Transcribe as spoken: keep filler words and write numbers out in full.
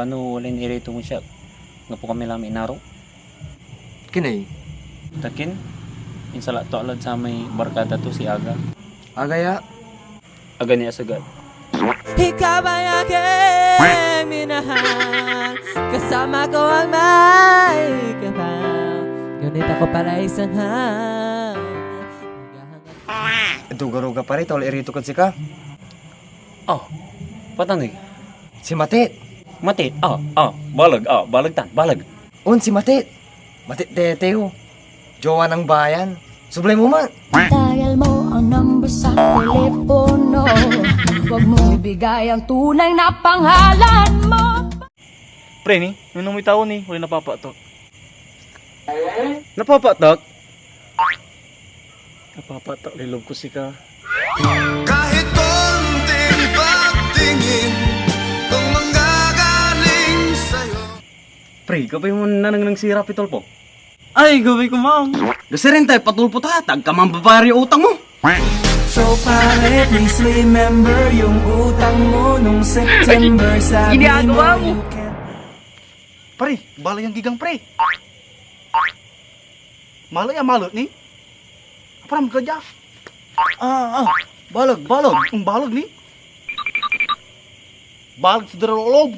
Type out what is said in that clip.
No walay irito mo siak, gapo kami la may inaro. Kinay? Takin, insala to lad samay barkada to si Aga. Aga ya? Aga ni Asagat. Ikaw ay aking minahal, kasama ko ang may kapal. Ngunit ako pala'y sanghal. Dugaruga pare, tol irito kod sika. Oh, patanoy? Si Matit. Matit, oh, oh, baleg, oh, baleg tan, baleg. On si Matit. Matit Teteo. Jowa ng bayan. Sublay mo man. Dial mo ang number sa telepono. Huwag mo ibigay ang tunay na pangalan mo. Pre, ni, nunong may tao ni, wala napapatok. Napapatok? Napapatok, lilog ko sika. Kahit konting pagtingin, kung manggagaling sa'yo. Pre, gabay mo nanengneng si Rapi Tulfo? Ay, gabay ko, Mang. Gasirin tayo, patulpo ta, tagka mambabayar yung utang mo. So pare, please remember yung utang mo nung September. Sabi mo, ginagawa mo. You can... Pare, bala yung gigang, pre. Malay a malot ni? Aparam ka dia. Ah, ah, baleg, baleg. Ang baleg ni? Baleg sa daralolob.